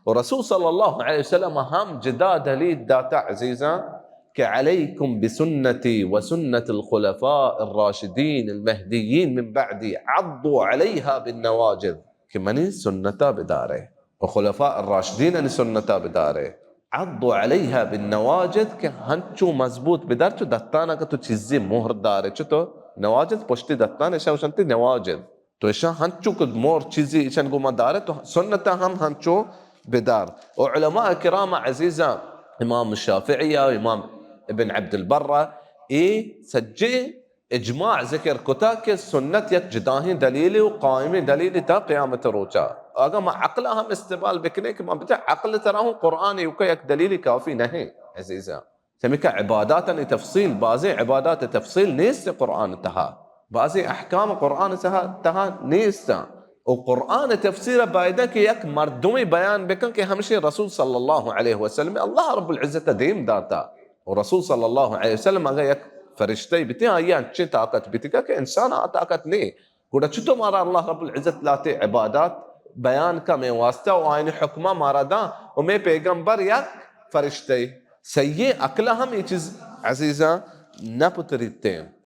و رسول صلی اللہ علیہ وسلم ہم جدا دلیل داتا عزیزاں کہ علیکم بسنتی و سنت الخلفاء الراشدین المہدیین من بعدی عضوا علیها بالنواجذ، کہ منی سنتا بدارے و خلفاء الراشدین انی سنتا بدارے۔ عضوا علیها بالنواجذ، کہ ہنچو مضبوط بدار چو دتانا کہ تو چیزی مہر دارے، چو تو نواجذ پشتی دتان اشا وشنتی نواجذ۔ تو اشاں ہنچو کہ مور چیزی اشان گوما دارے تو سنتا ہم ہنچو بدار۔ و علماء کرام عزیزاں، امام شافعی و امام ابن عبد البر، اے سجے اجماع ذکر کتا کہ سنت یک جداہیں دلیل و قائمیں دلیل تا قیامت روچا۔ اگاں ما عقل ہم استعمال بکنے کہ ما بچا عقل ترا ہوں قرآن یوکا یک دلیل کافی نہیں عزیزاں۔ چمیکہ عباداتانی تفصیل، بازیں عبادات تفصیل نیست قرآن تہا، بازیں احکام قرآن تہا، تہا نیست۔ و قرآن تفسیر بایدہ کہ یک مردمی بیان بکن کہ ہمشی رسول صلی اللہ علیہ وسلم اللہ رب العزت دیم داتا۔ و رسول صلی اللہ علیہ وسلم اگر یک فرشتہ بیتی، آئی انچیں طاقت بیتی کہ انسان آ طاقت نہیں۔ گڑا چطور مارا اللہ رب العزت لاتے عبادات بیان کا میں واسطہ و آئین حکمہ مارا داں و میں پیغمبر یک فرشتہ؟ سیئے عقل ہم یہ چیز عزیزاں نہ پتریتے۔